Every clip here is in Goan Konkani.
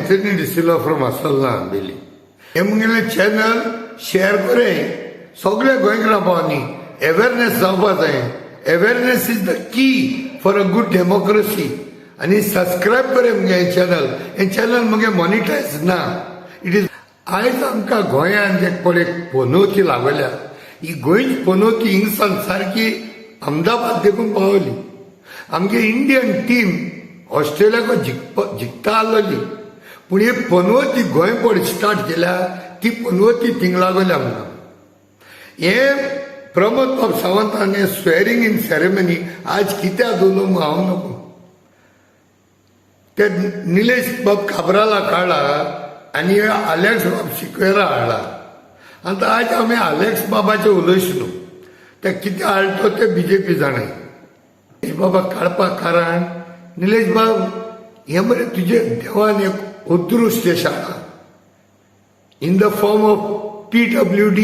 Anthony D'Silva from Assolna, Ambeli. हे मुगेलें चॅनल शेअर करे सगळ्या गोंयकारां भावांनी. अवेरनेस जावपा जाय. Awareness is the key for a good democracy. आनी सबस्क्रायब करे मुगे चॅनल. हे चॅनल मुगे मॉनिटायज ना. It is आयज आमकां गोंयांत एक पळय पनवती लागल्या. ही गोंयची पनवती हिंगसान सारकी अहमदाबाद देखून पावली. आमगे इंडियन टीम ऑस्ट्रेलियाक जिखता आसलेली, पूण ही पनवती गोंय पड स्टार्ट केल्या, ती पनवती थिंग लागली आमकां. हे प्रमोद बाब सावंतान स्वेरिंग इन सेरेमनी आज कित्याक दवरलो हांव नको. ते निलेश बाब काब्राला काडला आनी आलेक्स बाब सिक्वेरा हाडला. आतां आयज आमी आलेक्स बाबाचें उलयस न्हू. ते कितें हाडलो ते बीजेपी जाणाय. निलेश बाबा काडपाक कारण, निलेश बाब, हे मरे तुजे देवान एक अदृश्ट शाळा in the form of PWD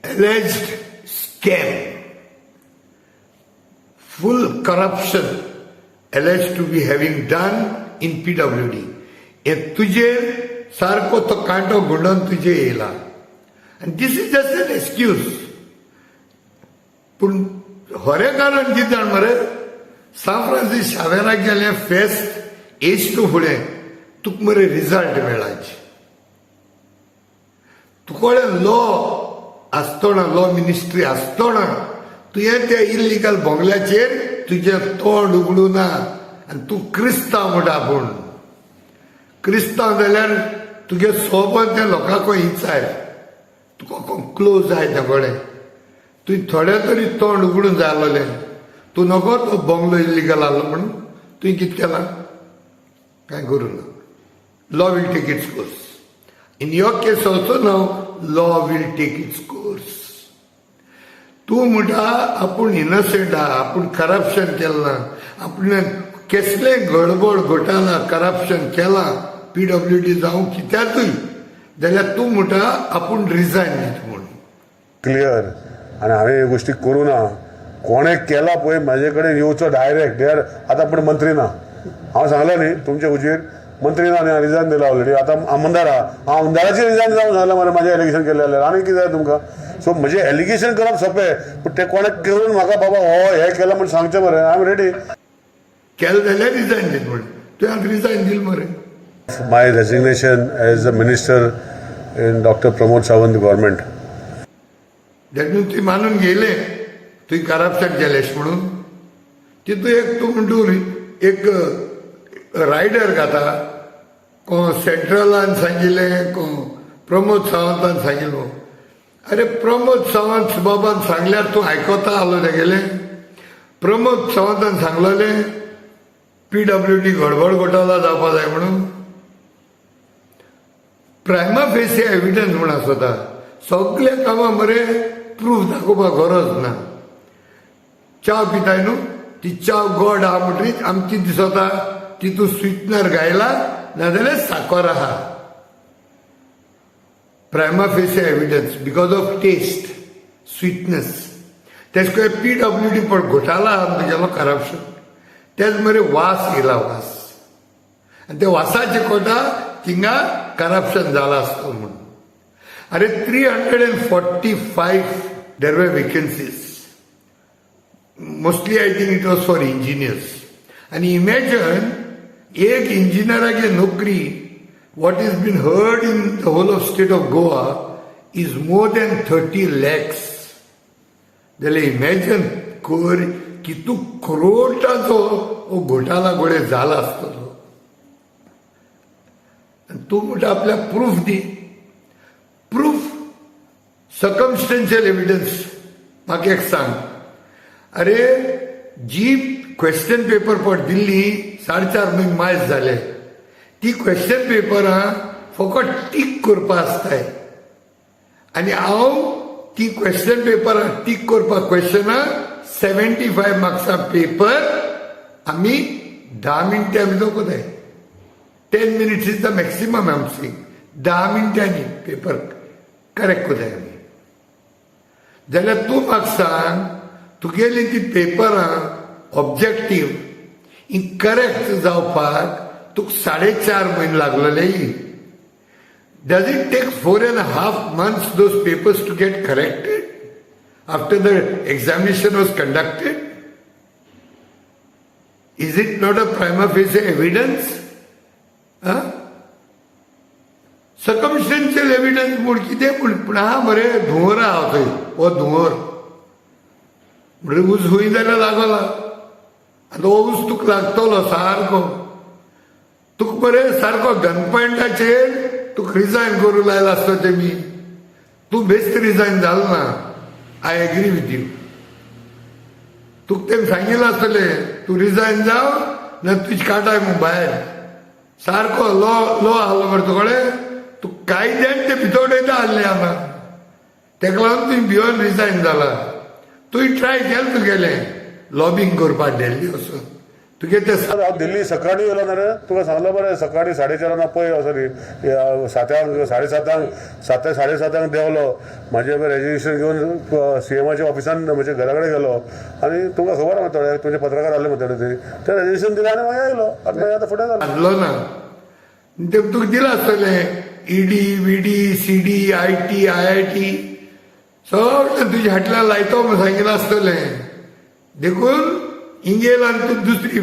alleged scam, full corruption alleged to be having done in PWD. हे तुजेर सारको तो कांटो गुंडोवन तुजे येयला आनी this is just an excuse. पूण खरें कारण कितें जाण मरे, सान फ्रांसीस शावेराक गेलें फेस्त एज टू फुडें तुका मरे रिजल्ट मेळाचे. तुकडे लॉ आसतना, लॉ मिनिस्ट्री आसतना तुवें त्या इल्लिगल बंगल्याचेर तुजें तोंड उगडूं ना. आनी तूं क्रिस्तांव म्हणटा. आपूण क्रिस्तांव जाल्यार तुगे सोबत त्या लोकांक इचाय, तुका कोण क्लोज जाय त्या कडेन तुवें थोडे तरी तोंड उगडून जाय आसलें. तूं नको तो बंगलो इल्लिगल आहलो म्हणून तुवें कितें केलां? कांय करूं ना. Law will take its course. In your case also, now law will take its course. तूं म्हणटा आपूण इनोसंट आहा, आपूण करप्शन केलें ना, आपणें केसलें गडबड घोटाला करप्शन केलां पीडब्ल्यू डी जावं कित्याकूय जाल्यार तूं म्हणटा आपूण रिजायन दिता म्हणून. क्लियर. आनी हांवें ह्यो गोश्टी करूं ना. कोणें केला पळय, म्हाजे कडेन येवचो डायरेक्ट. यार, आतां पूण मंत्री ना. हांव सांगलें न्ही तुमचे हुजीर, मंत्री ना न्ही, रिजायन दिला ऑलरेडी. आतां आमदार आहा. हांव आमदाराचेर रिजायन जावन सांगलें मरे. म्हाजें एलिगेशन केल्लें जाल्यार आनी कितें जाय तुमकां? सो म्हजें एलिगेशन करप सोंपें, पूण तें कोणें करून म्हाका बाबा हो हें केलां म्हूण सांगचें मरे. I am ready. केलें जाल्यार रिजायन दिता म्हण तुवें आतां रिजायन दिलें मरे. My resignation as a minister in Doctor Pramod Sawant government. That means तुवें मानून घेयलें तुवें करप्शन केलें म्हणून. तितू एक तूं म्हणटू एक रायडर घाता, कोण सेंट्रलान सांगिल्लें, कोण प्रमोद सावंतान सांगिल्लो. अरे, प्रमोद सावंत बाबान सांगल्यार तूं आयकता आसलो तेगेलें? प्रमोद सावंतान सांगलेलें पीडब्ल्यू डी गडबड घोटाळा जावपा जाय म्हणून. प्रायमा फेसी एविडन्स म्हूण आसता. सगल्या कामां मरे प्रूफ दाखोवपाक गरज ना. च्याव पिताय न्हू, ती च्याव गोड आहा म्हणटरीच आमची दिसता तितून स्विटनर घायला नाजाल्यार साकर आहा. Prima facie evidence because of taste, sweetness. तेच करून पीडब्ल्यू डी पण घोटाळा आहा तुगेलो करप्शन, तेच मरे वास येयला, वास. आनी त्या वासाचे कोटा थिंगा करप्शन जाला आसतो म्हणून. अरे, 345 there were vacancies. Mostly, I think it was for engineers. आनी इमॅजन, एक इंजिनियराची नोकरी, what is been heard in the whole of state of Goa is more than 30 lakhs. जाल्यार इमॅजन कर कितू करोडाचो हो घोटाळा गोडे जाला आसतलो. आनी तूं म्हणटा आपल्याक प्रूफ दी. Proof, circumstantial evidence. म्हाका एक सांग, अरे, जी क्वेश्चन पेपर पड दिल्ली, 4.5 म्हयने मायज जाले, ती क्वेश्चन पेपरां फकत टीक करपा आसताय. आनी हांव ती क्वेश्चन पेपरां टीक करपाक क्वेश्चनां, 75 मार्क्सां पेपर आमी 10 मिनटां भितर कोताय. 10 minutes is the maximum, I'm saying. 10 मिनटांनी पेपर करेक्ट कोताय आमी. जाल्यार तूं म्हाका सांग, तुगेली ती पेपरां ऑब्जेक्टीव ही करेक्ट जावपाक तुका 4.5 म्हयने लागलेले. Does it take 4.5 months those papers to get corrected after the examination was conducted? Is it not a prima facie evidence? Circumstantial evidence म्हूण कितें पूण पूण आहा मरे, धुंवर आहा थंय. हो धुंवर म्हणटकीर ऊस खंय जाल्यार लागला. आतां हो ऊस तुका लागतलो सारको. तुका मरे सारको गन पॉयंटाचेर तुका रिजायन करूं लायला आसतो तेमी. तूं बेस्ट रिजायन जालो ना, I agree with you. तुका तेमी सांगिल्लें आसतलें, तूं रिजायन जाव ना तुजी काडाय म्हूण भायर. सारको लॉ लॉ आहलो मरे तुकडे. तूं कायद्यान ते भितर उडयता आहले आतां. तेका लागून तुवें भियोन रिजायन जाला. तुवें ट्राय केलें तुगेलें लॉबींग करपाक दिल्ली वचून तुगे ते. हांव दिल्ली सकाळी येयलो ना रे, तुका सांगलो बरें. सकाळी 4:30 पळय, सॉरी, 7, 7:30, 7, 7:30 देंवलो. म्हाजें रेजिस्ट्रेशन घेवन सीएमाच्या ऑफिसान, म्हज्या घरा कडेन गेलो आनी तुमकां खबर आहा थोडे तुमचे पत्रकार आसले म्हणटा ते, ते रेजिस्ट्रेशन दिलें आनी मागीर आयलो आनी मागीर आतां फुडें जालें. हाडलो ना ते तुका दिलां आसतलें. ED, VD, CD, IT, IIT सगळें तुज्या हाटल्यान लायतो म्हूण सांगिल्लें आसतलें. देखून इंगेल आनी तूं दुसरी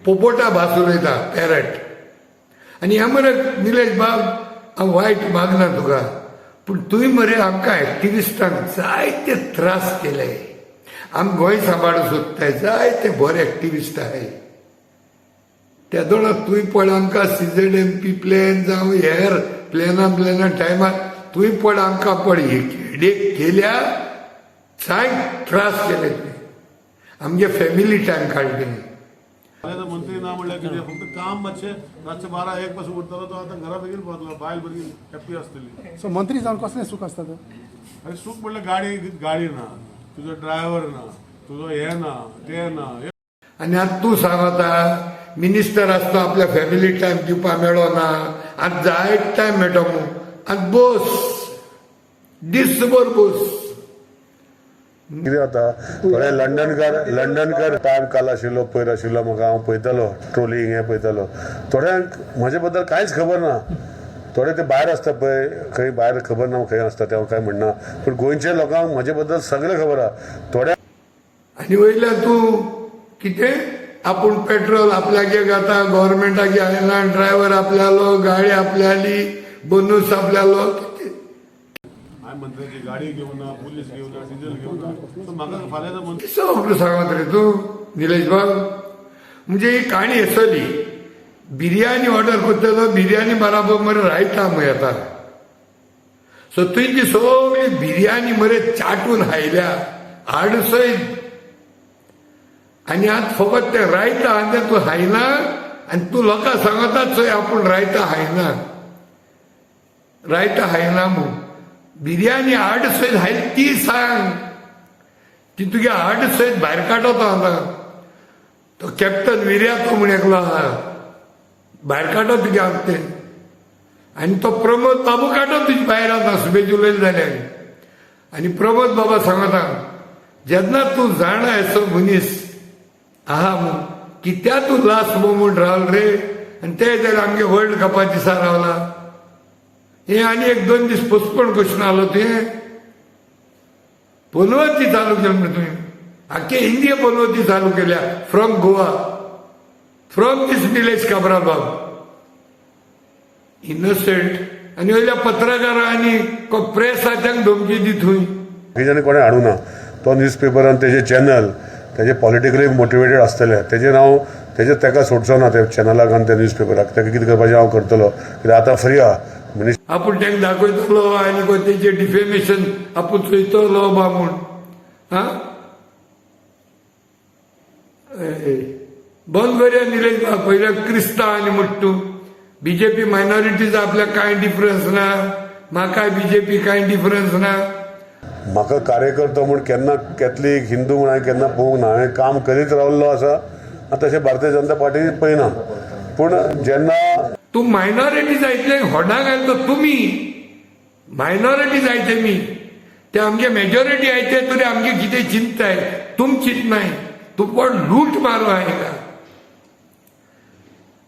पोपोटा भास उलयता, पॅरट. आनी हें मरे निलेश बाब, हांव वायट मागना तुका, पूण तुवें मरे आमकां एक्टिविस्टांक जायते त्रास केले. आमी गोंय सांबाळूंक सोदताय, जायते बरे एक्टिविस्ट आहाय. तेदोळा तुवें पळय आमकां सीझेडएमपी प्लॅन जावं हेर प्लॅना प्लॅना टायमार तुवें पळय आमकां पळय हेडेक केल्या, जाय त्रास केले तुवें. आमगे फॅमिली टायम काडले. आतां मंत्री ना म्हणल्यार कितें, फक्त काम मातशें रातचें 12-1 पासून उरतलो तो. आतां घरा बेगीन पावतलो, बायल भुरगीं हॅप्पी आसतली. सो मंत्री जावन कसलें सूख आसता तर? आनी सूख म्हणल्यार गाडी गाडी ना, तुजो ड्रायव्हर ना, तुजो हें ना, तें ना हें. आनी आतां तूं सांगता मिनिस्टर आसता, आपल्या फॅमिली टायम दिवपा मेळो ना. आतां जायत टायम मेळटा मू. आतां बस, दीसभर बस. कितें जाता, थोडे लंडनकर लंडनकर टायम काल आशिल्लो, पयर आशिल्लो म्हाका. हांव पळयतालो ट्रोलिंग हें पळयतालो. थोड्यांक म्हजे बद्दल कांयच खबर ना. थोडे ते भायर आसता पळय खंय भायर, खबर ना खंय आसता ते, हांव कांय म्हणना. पूण गोंयच्या लोकांक म्हजे बद्दल सगळें खबर आहा थोड्या. आनी वयल्यान तूं कितें आपूण पेट्रोल आपल्यागे घाता, गव्हर्मेंटागे आयना, ड्रायव्हर आपल्यालो, गाडी आपल्याली, बोनूस आपल्यालो कितें. हांवें मंत्र्याची गाडी घेवना, पुलीस घेवना, डिझेल घेवना. सो म्हाका फाल्यां जर मंत्री सगळं सांगत रे तूं निलेश बाब. म्हणजे ही काणी आसली, बिर्याणी ऑर्डर करतलो, बिर्याणी बराबर मरे रायता मग येता. सो तुवें ती सगळी बिर्याणी मरे चाटून हायल्या हाड सयत. आनी आतां फकत तें रायता आनी तें तूं हायना आनी तूं लोकांक सांगता चोय आपूण रायता हायना, रायता हायना म्हूण. बिर्याणी हाड सयत हायल ती सांग. ती तुगे हाड सयत भायर काडटा आतां. तो कॅप्टन विर्यातो म्हूण एकलो आहा, भायर काडटा तुगे आतां तें. आनी तो प्रमोद बाबू काडटा तुजे भायर आतां सुबेज उलयले जाल्यार. आनी प्रमोद बाबा सांगता, जेन्ना तूं जाणा येसो मनीस आहा म्हूण, कित्या तूं लास्ट मोमेंट रावल रे? आनी ते जाल्यार आमगे वर्ल्ड कपा दिसा रावला हे. आनी एक दोन दीस पोस्टपोन कशें आलो तुवें? पनवती चालू केली म्हण तुवें आख्खे इंडिया पनवती चालू केल्या from Goa, from this Nilesh Cabral बाब इनोसंट. आनी वयल्या पत्रकारांनी प्रेस आहा तांकां धमकी दी थंय. बाकीच्यांनी कोणें हाडूं ना. तो न्यूज पेपर आनी तेजे चॅनल तेजे पॉलिटिकली मोटिवेटेड आसतले. तेजेर हांव तेजे ताका सोडचो ना, त्या चॅनलाक आनी त्या न्यूज पेपराक. ताका कितें करपाचें हांव करतलो, कित्याक आतां फ्री आहा मनीस. आपूण तांकां दाखयतलो आनी तेजें डिफेमेशन आपूण चोयतलो बा म्हूण. आं, बंद करया निलेश बाब. पयले क्रिस्तांव आनी म्हण तूं बीजेपी मायनॉरिटीज, आपल्याक कांय डिफरन्स ना. म्हाकाय बीजेपी कांय डिफरन्स ना. म्हाका कार्यकर्तो म्हूण केन्ना कॅथलीक हिंदू म्हूण हांवें केन्ना पळोवंक ना. हांवें काम करीत रावल्लो आसा आनी तशें भारतीय जनता पार्टी पळयना. पूण जेन्ना तूं मायनॉरिटी जायतले होडा घालतो. तुमी मायनॉरिटी जायते मी ते आमगे मेजॉरिटी आयते तरी आमगे कितें चिंतताय तुम चिंतनाय. तूं कोण लूट मारू आहे का?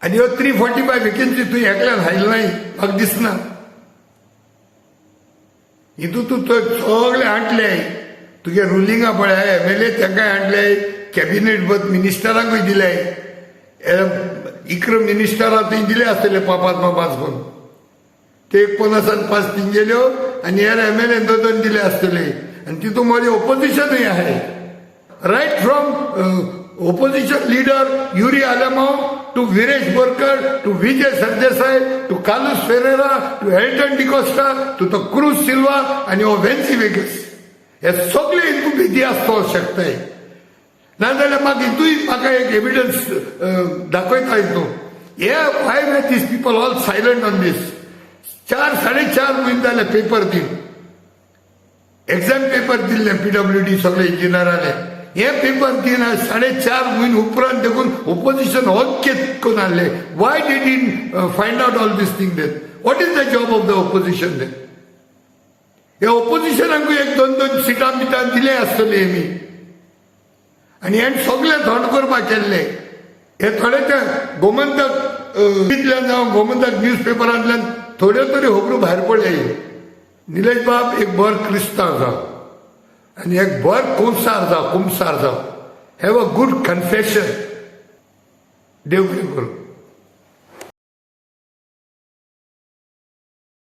आनी ह्यो 345 वेकेन्सी तूं एकल्यान हाडले नाय, म्हाका दिसना. हितू तूं सगळे हाडले तुगे रुलिंगा पळय, एमएलए तांकांय हाडले, कॅबिनेट बत मिनिस्टरांकूय दिले, 11 मिनिस्टरां तुवें दिले आसतले पांच पांच पांच करून. ते एक पन्नासान पांच तिंगेल्यो आनी हेर एमएलए दोन दोन दिले आसतले. आनी तितून मदीं ओपोजिशनूय आहाय, right from opposition leader Yuri Alemao to Viresh Borkar to Vijay Sardesai to Carlos Ferreira to Elton D'Costa to तो क्रूज सिल्वा आनी हो वेन्सी वेगस, हे सगळे हितून भेदी आसतो शकताय. नाजाल्यार मागीर हितूय म्हाका एक एविडन्स दाखयता हितून हे. Why were these people all silent on this? 4-4.5 म्हयने जाले पेपर दिवन, एक्झाम पेपर दिल्ले पीडब्ल्यूडी सगळे इंजिनियरांनी. हे पेपर दिवन 4.5 म्हयने उपरांत देखून ओपोजिशन ओके करून हाडले. Why didn't find out all this thing then? What is the job of the opposition then? हे ओपोजिशनाकूय एक दोन दोन सिटां बिटां दिले आसतली आमी आनी हें सगळें थंड करपाक केल्ले. हे थोडे ते गोमंतक इतल्यान जावं गोमंतक न्यूज पेपरांतल्यान थोड्यो तरी खबरो भायर पडले. निलेश बाब एक बरो क्रिस्तांव जाव आनी एक बरो कुमसार जाव, कुमसार जाव, have a good confession. देव बरें करूं.